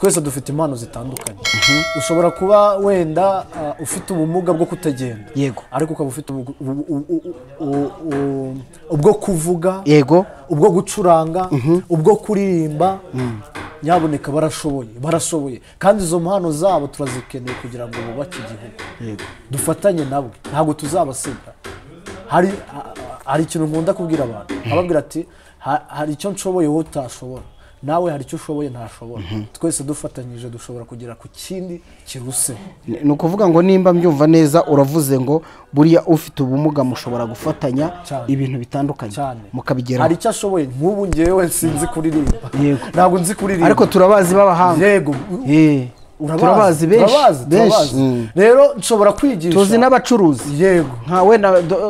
Twese dufite impano zitandukanye. Ushobora kuba wenda ufite ubumuga bwo kutagenda, yego, ariko ukaba ufite ubwo kuvuga, yego, ubwo gucuranga, ubwo kuririmba. Nyaboneka barashoboye, kandi izo mpano zabo turazikeneye kugira ngo bubake igihugu. Yego, dufatanye nabo, ntabwo tuzabasiga. Hari ikintu nkunda kubwira abantu, ababwira ati hari icyo nshoboye wowe utashobora, nawe hari icyo ushoboye ntashobora. Twese dufatanyije dushobora kugera ku kindi kiruse. Ni ukuvuga ngo nimba mbyumva neza, uravuze ngo buriya ufite ubumuga mushobora gufatanya ibintu bitandukanye mukabigeraho. Hari icyo ashoboye, nk'ubu ngewe sinzi kuririmba, ntabwo nzi kuririmba, ariko turabazi b'abahanga. Yego, turabazi benshi. Rero nshobora kwigisha, tuzi n'abacuruzi. Yego, nkawe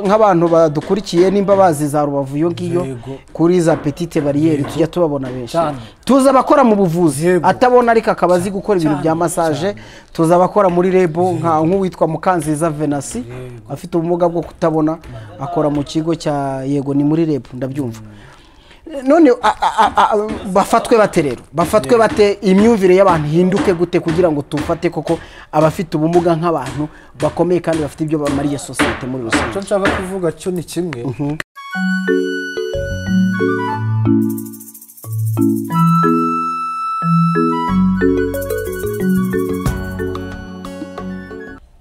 nk'abantu badukurikiye nimba bazi za Rubavu iyo ngiyo kuri za petite barriere tujya tubabona benshi. Tuzi abakora mu buvuzi atabona ariko akaba azi gukora ibintu bya massage. Tuzi abakora muri rebo nka nk'uwitwa Mukanziza Venasi afite ubumuga bwo kutabona, akora mu kigo cya yego ni muri rebo ndabyumva. None bafatwe bate rero? Bafatwe bate? Imyumvire y'abantu ihinduke gute kugira ngo tufate koko abafite ubumuga nk'abantu bakomeye kandi bafite ibyo bamariye societe muri rusange? Icyo nshaka kuvuga cyo ni kimwe.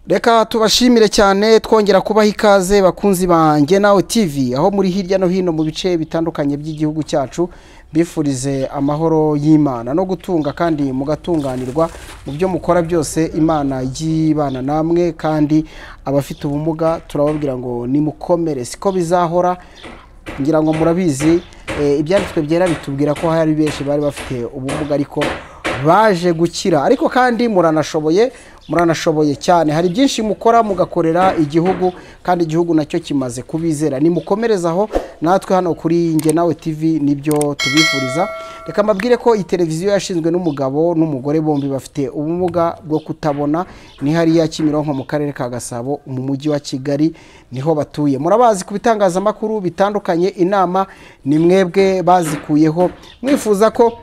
Reka tubashimire cyane, twongera kubaha ikaze bakunzi banjye Nawe TV aho muri hirya no hino mu bice bitandukanye by'igihugu cyacu. Bifurize amahoro y'Imana no gutunga kandi mugatunganirwa mu byo mukora byose. Imana yibana namwe, kandi abafite ubumuga turababwira ngo nimukomere, siko bizahora. Ngira ngo murabizi, ibyanditswe byera bitubwira ko hari benshi bari bafite ubumuga ariko baje gukira. Ariko kandi muranashoboye, muranashoboye cyane. Hari byinshi mukora mugakorera igihugu, kandi igihugu nacyo kimaze kubizera. Nimukomerezaho, natwe hano kuri Njye Nawe TV nibyo tubifuriza. Reka mbabwire ko iyi televiziyo yashinzwe n'umugabo n'umugore bombi bafite ubumuga bwo kutabona. Ni hariya Kimironko mu karere ka Gasabo mu mujyi wa Kigali niho batuye. Murabazi ku bitangazamakuru bitandukanye, inama ni mwebwe bazikuyeho. Mwifuza ko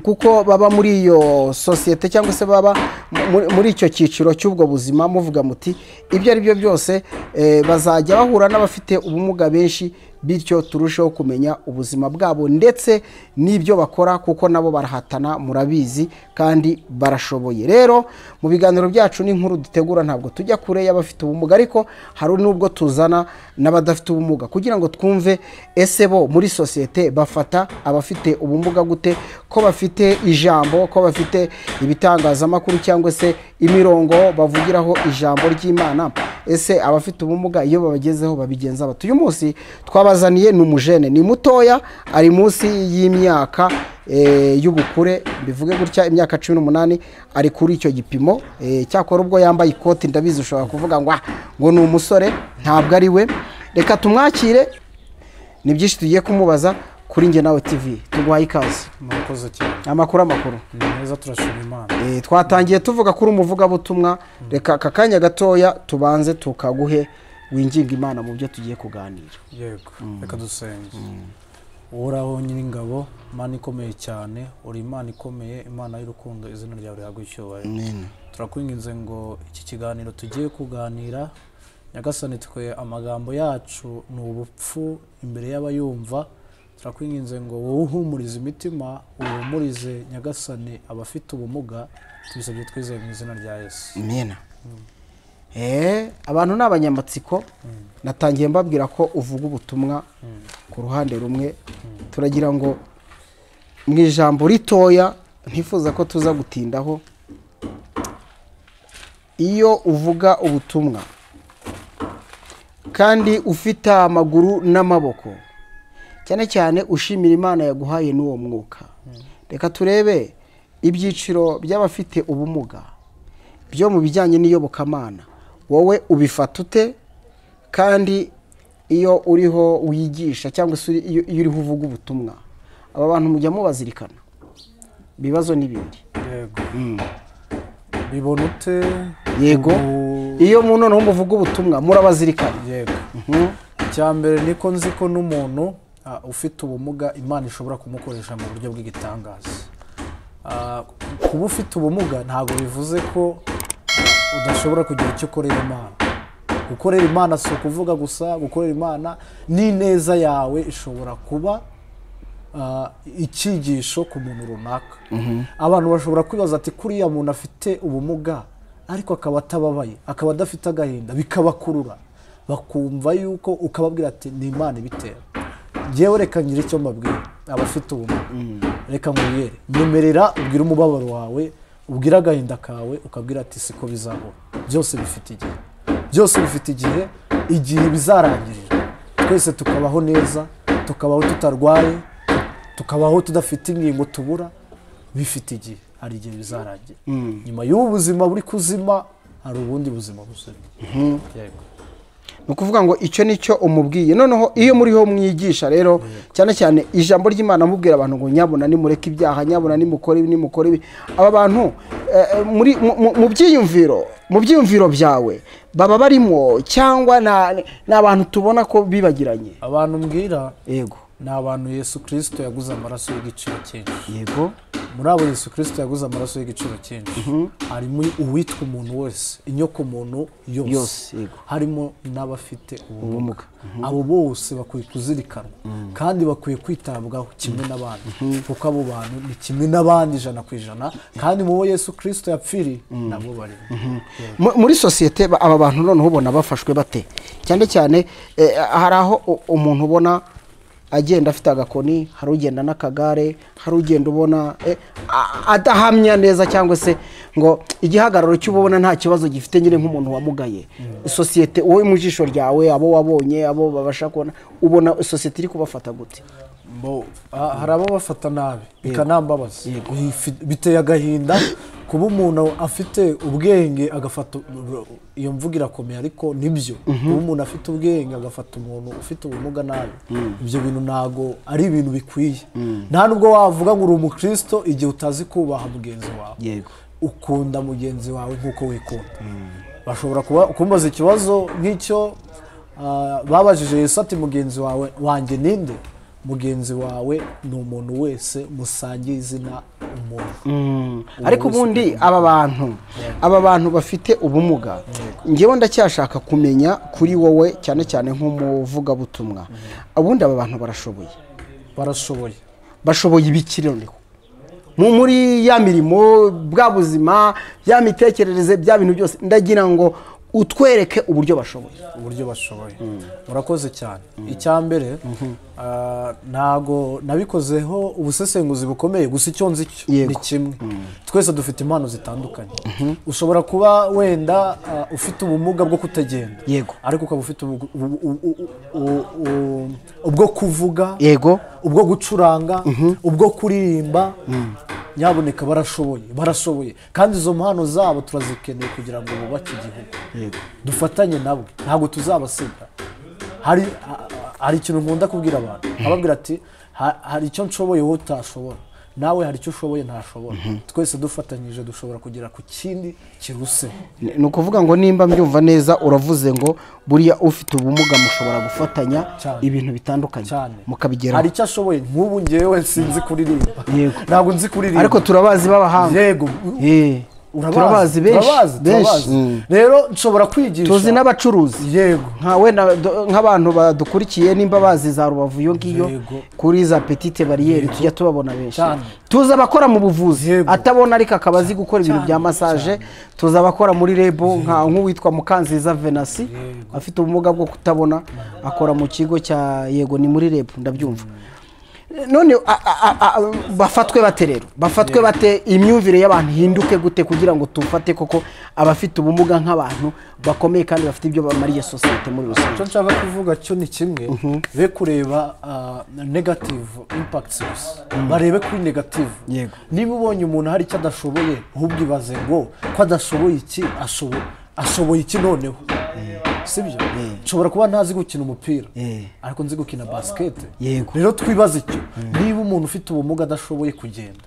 kuko baba muri iyo societe cyangwa se baba muri icyo cyiciro cy'ubwo buzima, muvuga muti ibyo ari byo byose bazajya bahura n'abafite ubumuga benshi, bityo turusheho kumenya ubuzima bwabo ndetse n'ibyo bakora, kuko nabo barahatana murabizi kandi barashoboye. Rero mu biganiro byacu n'inkuru dutegura ntabwo tujya kure y'abafite ubumuga, ariko hari nubwo tuzana n'abadafite ubumuga kugira ngo twumve ese bo muri societe bafata abafite ubumuga gute, ko bafite ijambo, ko bafite ibitangazamakuru cyangwa se imirongo bavugiraho ijambo ry'Imana. Ese abafite ubumuga iyo babagezeho babigenza bate? Uyu munsi twabazaniye ni umujene, ni mutoya, ari munsi y'imyaka y'ubukure, bivuge gutya imyaka 18, ari kuri icyo gipimo. Cyakora ubwo yambaye ikoti ndabizi ushobora kuvuga ngo ngo ni umusore, ntabwo ari we. Reka tumwakire, ni byinshi tugiye kumubaza kuri Njye Nawe TV. Tuguhaye ikaze. Murakoze cyane. Amakuru ni meza, turashima Imana. Twatangiye tuvuga kuri umuvugabutumwa, reka aka kanya gatoya tubanze tukaguhe winginga Imana mu byo tugiye kuganira. Yego, reka dusenge. Uhoraho Nyiringabo, Imana ikomeye cyane, uri Imana ikomeye, Imana y'urukundo, izina ryawe rihabwe icyubahiro. Turakwinginze ngo iki kiganiro tugiye kuganira, Nyagasani, twe amagambo yacu ni ubupfu imbere y'abayumva. Turakwinginze ngo wowe uhumurize imitima, uhumurize Nyagasani abafite ubumuga, tubisabye twizeye mu izina rya Yesu. Amina. Abantu ni abanyamatsiko. Natangiye mbabwira ko uvuga ubutumwa ku ruhande rumwe. Turagira ngo mu ijambo ritoya ntifuza ko tuza gutindaho, iyo uvuga ubutumwa kandi ufite amaguru n'amaboko, cyane cyane ushimira Imana yaguhaye n'uwo mwuka. Reka turebe ibyiciro by'abafite ubumuga byo mu bijyanye n'iyobokamana, wowe ubifata ute? Kandi iyo uriho wigisha cyangwa se iyo uriho uvuga ubutumwa, aba bantu mujya mubazirikana ibibazo n'ibindi? Yego. Bibona ute? Yego, iyo mu noneho muvuga ubutumwa murabazirikana. Yego. Icya mbere niko nzi ko n'umuntu ufite ubumuga Imana ishobora kumukoresha mu buryo bw'igitangaza. Kuba ufite ubumuga ntabwo bivuze ko udashobora kugira icyo ukorera Imana. Gukorera Imana si ukuvuga gusa, gukorera Imana n'ineza yawe ishobora kuba icyigisho ku muntu runaka. Abantu bashobora kwibaza ati kuriya muntu afite ubumuga ariko akaba atababaye, akaba adafite agahinda, bikabakurura bakumva yuko ukababwira ati ni Imana ibitera. Njyewe reka ngire icyo mbabwira abafite ubumuga, reka nkubwire, nyemerera ubwire umubabaro wawe, ubwire agahinda kawe, ukabwira ati siko bizahora, byose bifite igihe, byose bifite igihe, igihe bizarangirira twese tukabaho neza, tukabaho tutarwaye, tukabaho tudafite ingingo tubura, bifite igihe, hari igihe bizarangira. Nyuma y'ubu buzima buri kuzima hari ubundi buzima buzima. Yego. Ni ukuvuga ngo icyo nicyo umubwiye. Noneho iyo muriho mwigisha rero cyane cyane ijambo ry'Imana mubwira abantu ngo nyabona nimureke ibyaha, nyabona nimukore ibi, nimukore ibi, aba bantu muri mu byiyumviro byawe baba barimo cyangwa ni abantu tubona ko bibagiranye? Abantu mbwira, yego, ni abantu Yesu Kristo yaguze amaraso y'igiciro cyinshi. Yego. Muri abo Yesu Kristo yaguze amaraso y'igiciro cyinshi harimo uwitwa umuntu wese, inyoko muntu yose, harimo n'abafite ubumuga. Abo bose bakwiye kuzirikanwa kandi bakwiye kwitabwaho kimwe n'abandi, kuko abo bantu ni kimwe n'abandi 100%, kandi mu bo Yesu Kristo yapfiriye nabo barimo. Muri sosiyete aba bantu noneho ubona bafashwe bate? Cyane cyane hari aho umuntu ubona agenda afite agakoni, hari ugenda n'akagare, hari ugenda ubona adahamya neza cyangwa se ngo igihagararo cy'ububona nta kibazo gifite nyine nk'umuntu wamugaye. Sosiyete wowe mu jisho ryawe, abo wabonye, abo babasha kubona, ubona sosiyete iri kubafata gute? Hari abo bafata nabi bikanambabaza, biteye agahinda kuba umuntu afite ubwenge agafata, iyo mvugo irakomeye ariko nibyo, kuba umuntu afite ubwenge agafata umuntu ufite ubumuga nabi, ibyo bintu ntago ari ibintu bikwiye. Nta nubwo wavuga ngo uri umukristo igihe utazi kubaha mugenzi wawe. Yego. Ukunda mugenzi wawe nk'uko wikunda. Bashobora kumbaza ikibazo nk'icyo babajije Yesu ati mugenzi wawe wanjye ninde? Mugenzi wawe ni umuntu wese musangiye izina umuntu. Ariko ubundi aba bantu bafite ubumuga, ngewe ndacyashaka kumenya kuri wowe cyane cyane nk'umuvugabutumwa, ubundi aba bantu barashoboye? Barashoboye. Bashoboye ibiki noneho? Muri ya mirimo, bwa buzima, ya mitekerereze, bya bintu byose, ndagira ngo utwereke uburyo bashoboye. Uburyo bashoboye. Murakoze cyane. Icya mbere, ntago nabikozeho ubusesenguzi bukomeye, gusa icyo nzi cyo ni kimwe. Twese dufite impano zitandukanye. Ushobora kuba wenda ufite ubumuga bwo kutagenda, ariko ukaba ufite ubwo kuvuga, yego, ubwo gucuranga, ubwo kuririmba. Nyaboneka barashoboye, barashoboye, kandi izo mpano zabo turazikeneye kugira ngo bubake igihugu. Dufatanye nabo, ntabwo tuzabasiga. Hari ikintu nkunda kubwira abantu, ababwira ati hari icyo nshoboye wowe utashobora, nawe hari icyo ushoboye ntashobora, twese dufatanyije dushobora kugera ku kindi kiruse. Ni ukuvuga ngo nimba mbyumva neza uravuze ngo buriya ufite ubumuga mushobora gufatanya ibintu bitandukanye mukabigeraho. Hari icyo ashoboye, nk'ubu ngewe sinzi kuririmba, ntabwo nzi kuririmba, ariko turabazi b'abahanga. Yego, turabazi benshi. Rero nshobora kwigisha, tuzi n'abacuruzi. Yego, nk'abantu badukurikiye nimba bazi za Rubavu iyo ngiyo kuri za petite barriere tujya tubabona benshi. Tuzi abakora mu buvuzi atabona ariko akaba azi gukora ibintu bya massage, tuzi abakora muri rebo nk'uwitwa Mukanziza Venasi afite ubumuga bwo kutabona, akora mu kigo cya yego ni muri rebo ndabyumva. None bafatwe bate rero? Bafatwe bate? Imyumvire y'abantu ihinduke gute kugira ngo tufate koko abafite ubumuga nk'abantu bakomeye kandi bafite ibyo bamariye societe muri rusange? Icyo nshaka kuvuga cyo ni kimwe, be kureba negative impacts gusa, barebe kuri negative. Niba ubonye umuntu hari icyo adashoboye, ahubwo ibaze ngo ko adashoboye iki, ashoboye iki noneho? Sibyo? Nshobora kuba ntazi gukina umupira, ariko nzi gukina basket. Rero twibaze icyo, niba umuntu ufite ubumuga adashoboye kugenda,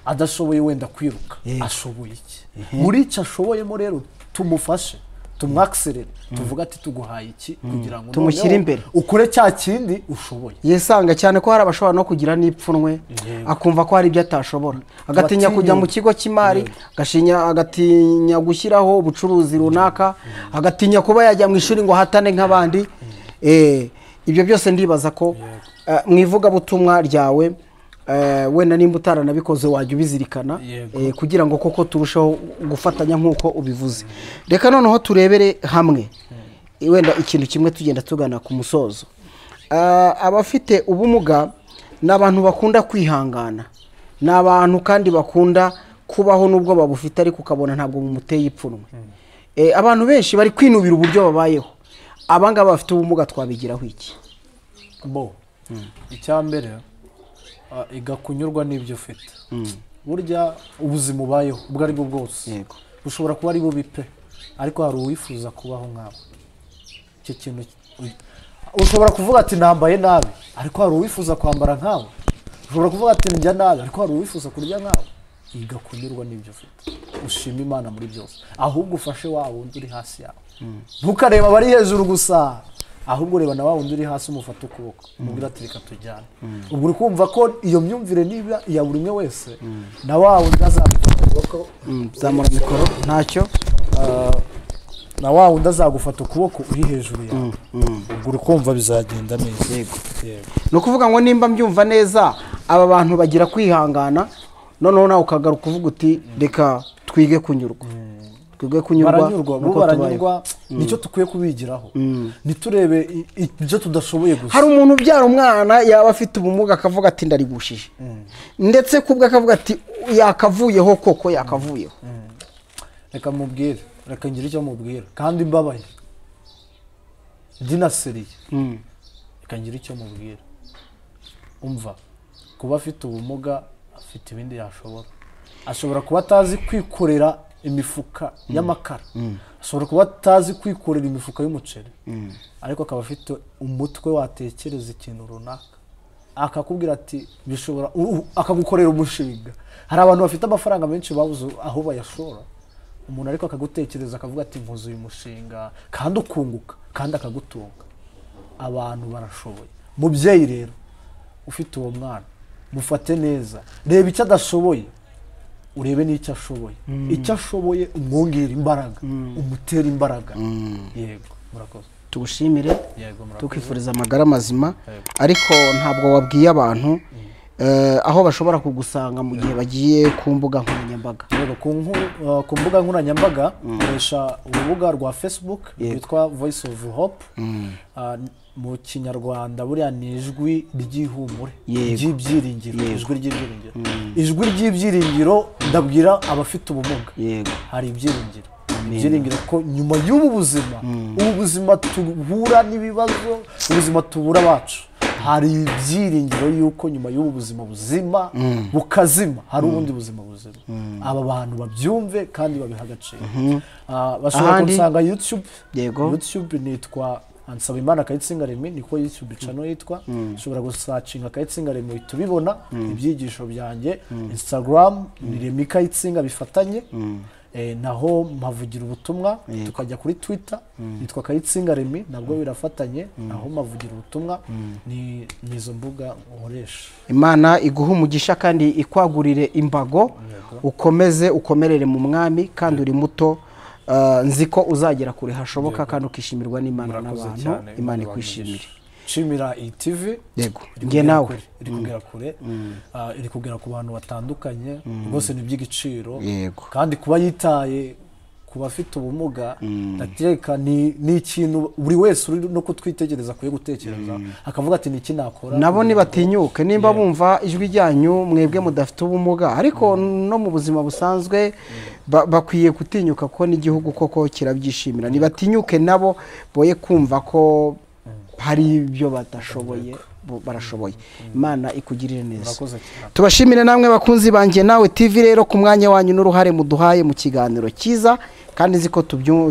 adashoboye wenda kwiruka, ashoboye iki? Muri icyo ashoboyemo rero tumufashe. Tumwakiserere, tuvuga ati tuguhaye iki kugira ngo tumushyire imbere, ukore cya kindi ushoboye. Yisanga cyane ko hari abashobora no kugira n'ipfunwe, akumva ko hari ibyo atashobora, agatinya kujya mu kigo cy'imari, agatinya gushyiraho ubucuruzi runaka, agatinya kuba yajya mu ishuri ngo ahatane nk'abandi. Ibyo byose ndibaza ko mu ivugabutumwa ryawe wenda nimba utaranabikoze wajya ubizirikana, kugira ngo koko turusheho gufatanya nk'uko ubivuze. Reka noneho turebere hamwe wenda ikintu kimwe tugenda tugana ku musozo. Abafite ubumuga ni abantu bakunda kwihangana, ni abantu kandi bakunda kubaho nubwo babufite, ariko ukabona ntabwo bumuteye ipfunwe. Abantu benshi bari kwinubira uburyo babayeho. Abangaba bafite ubumuga twabigiraho iki? Bo icyambere igakunyurwa n'ibyo ufite. Burya ubuzima ubayeho ubwo ari bwo bwose bushobora kuba ari bubi pe, ariko hari uwifuza kubaho nkawe. Icyo kintu ushobora kuvuga ati nambaye nabi, ariko hari uwifuza kwambara nkawe. Ushobora kuvuga ati ndya nabi, ariko hari uwifuza kurya nkawe. Igakunyurwa n'ibyo ufite, ushima Imana muri byose, ahubwo ufashe wa wundi uri hasi yawe. Ntukareba abari hejuru gusa, ahubwo ureba na wa wundi uri hasi umufata ukuboko, umubwira ati reka tujyane. Ubwo uri kumva ko iyo myumvire niba iya buri umwe wese, na wa wundi azagufata ukuboko, zamura mikoro ntacyo, na wa wundi azagufata ukuboko uri hejuru yawe. Ubwo uri kumva bizagenda neza. Yego. Ni ukuvuga ngo nimba mbyumva neza, aba bantu bagira kwihangana, noneho nawe ukagaruka uvuga uti reka twige kunyurwa. Twige kunyurwa, baranyurwa, nicyo tukwiye kubigiraho. Niturebe ibyo tudashoboye gusa. Hari umuntu ubyara umwana yaba afite ubumuga akavuga ati ndarigushije, ndetse kubwo akavuga ati yakavuyeho koko yakavuyeho. Reka mubwire, reka ngire icyo mubwira kandi mbabaye ndinaseriye. Reka ngire icyo mubwira. Umva, kuba afite ubumuga afite ibindi yashobora. Ashobora kuba atazi kwikorera imifuka y'amakara, ashobora kuba atazi kwikorera imifuka y'umuceri, ariko akaba afite umutwe watekereza ikintu runaka, akakubwira ati bishobora, akagukorera umushinga. Hari abantu bafite amafaranga menshi babuze aho bayashora, umuntu ariko akagutekereza akavuga ati nkoze uyu mushinga, kandi ukunguka kandi akagutunga. Abantu barashoboye. Mubyeyi rero ufite uwo mwana, mufate neza, reba icyo adashoboye, urebe n'icyo ashoboye. Icyo ashoboye umwongera imbaraga, umutera imbaraga. Yego, murakoze. Tugushimire, tukifuriza amagara mazima, ariko ntabwo wabwiye abantu aho bashobora kugusanga mu gihe bagiye ku mbuga nkoranyambaga. Yego, ku mbuga nkoranyambaga nkoresha urubuga rwa Facebook rwitwa Voice of Hope. Mu Kinyarwanda buriya ni ijwi ry'ihumure, ry'ibyiringiro, ijwi ry'ibyiringiro. Ijwi ry'ibyiringiro ndabwira abafite ubumuga. Hari ibyiringiro. Ibyiringiro ko nyuma y'ubu buzima, ubu buzima tuhura n'ibibazo, ubuzima tubura abacu, hari ibyiringiro yuko nyuma y'ubu buzima buzima bukazima, hari ubundi buzima buzima. Aba bantu babyumve kandi babiha agaciro. Bashobora kunsanga YouTube. YouTube nitwa Nsabimana Kayitsinga Remy, niko YouTube channel yitwa. Ushobora gusacinga Kayitsinga Remy uhita ubibona ibyigisho byanjye. Instagram ni Remy Kayitsinga bifatanye, naho mpavugira ubutumwa. Tukajya kuri Twitter nitwa Kayitsinga Remy, nabwo birafatanye, naho mpavugira ubutumwa. Ni nizo mbuga nkoresha. Imana iguha umugisha kandi ikwagurire imbago, ukomeze ukomerere mu mwami, kandi uri muto. Nzi ko uzagera kure hashoboka kandi ukishimirwa n'Imana n'abantu. Imana ikwishimire. Nshimira iyi TV. Yego, nge nawe iri kugera kure, iri kugera ku bantu batandukanye rwose, ni iby'igiciro. Kandi kuba yitaye ku bafite ubumuga, ndatereka ni ikintu buri wese uri no kutwitegereza akwiye gutekereza, akavuga ati niki nakora. Nabo nibatinyuke nimba bumva ijwi ryanyu mwebwe mudafite ubumuga, ariko no mu buzima busanzwe bakwiye gutinyuka ko n'igihugu koko kirabyishimira. Nibatinyuke nabo boye kumva ko hari ibyo badashoboye, barashoboye. Imana ikugirire neza. Tubashimire namwe bakunzi banjye nawe TV rero ku mwanya wanyu n'uruhare muduhaye mu kiganiro cyiza, kandi nzi ko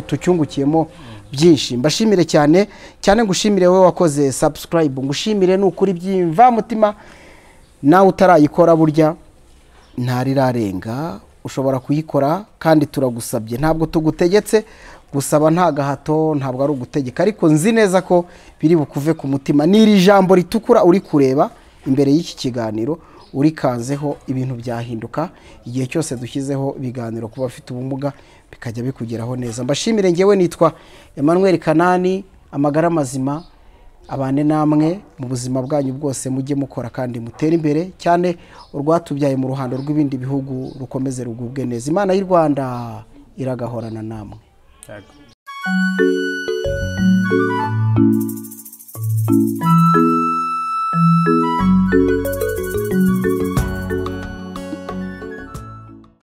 tucyungukiyemo byinshi. Mbashimire cyane cyane, ngushimire wowe wakoze subscribe, ngushimire n'ukuri byimva mutima. Nawe utarayikora burya ntarirarenga, ushobora kuyikora kandi turagusabye, ntabwo tugutegetse Gusaba nta gahato, ntabwo ari ugutegeka, ariko nzi neza ko biri bukuve ku mutima. N'iri jambo ritukura uri kureba imbere y'iki kiganiro, urikanzeho ibintu byahinduka. Igihe cyose dushyizeho ibiganiro ku bafite ubumuga bikajya bikugeraho neza. Mbashimire, ngewe nitwa Emmanuel Kanani. Amagara mazima abane namwe mu buzima bwanyu bwose, mujye mukora kandi mutere imbere cyane. Urwatubyaye mu ruhando rw'ibindi bihugu rukomeze rugubwe neza. Imana y'u Rwanda iragahorana namwe. Yego.